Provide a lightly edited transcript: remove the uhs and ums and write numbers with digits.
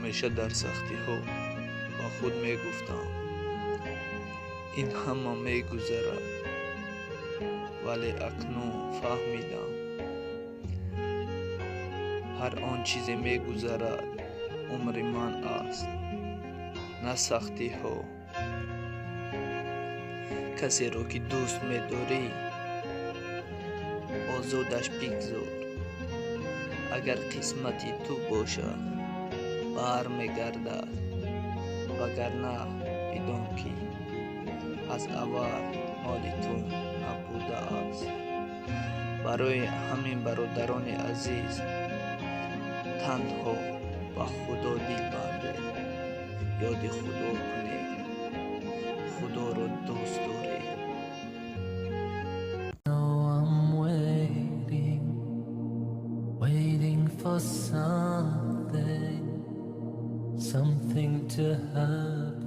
Ҳамеша дар сахтиҳо ба худ мегуфтам: ин ҳама мегузарад, вале акнун фаҳмидам, ҳар он чизе мегузарад, умри ман аст, на сахтиҳо. Касеро, ки дӯст медорӣ, озодаш бигзор. Агар қисмати ту бошад, бармегардад, вагарна бидон, ки аз аввал моли ту набудааст. Барои ҳамин, бародарони азиз, танҳо ба Худо дил бандед, ёди Худо кунед, Худоро дӯст доред. I'm waiting, waiting for something, something to happen.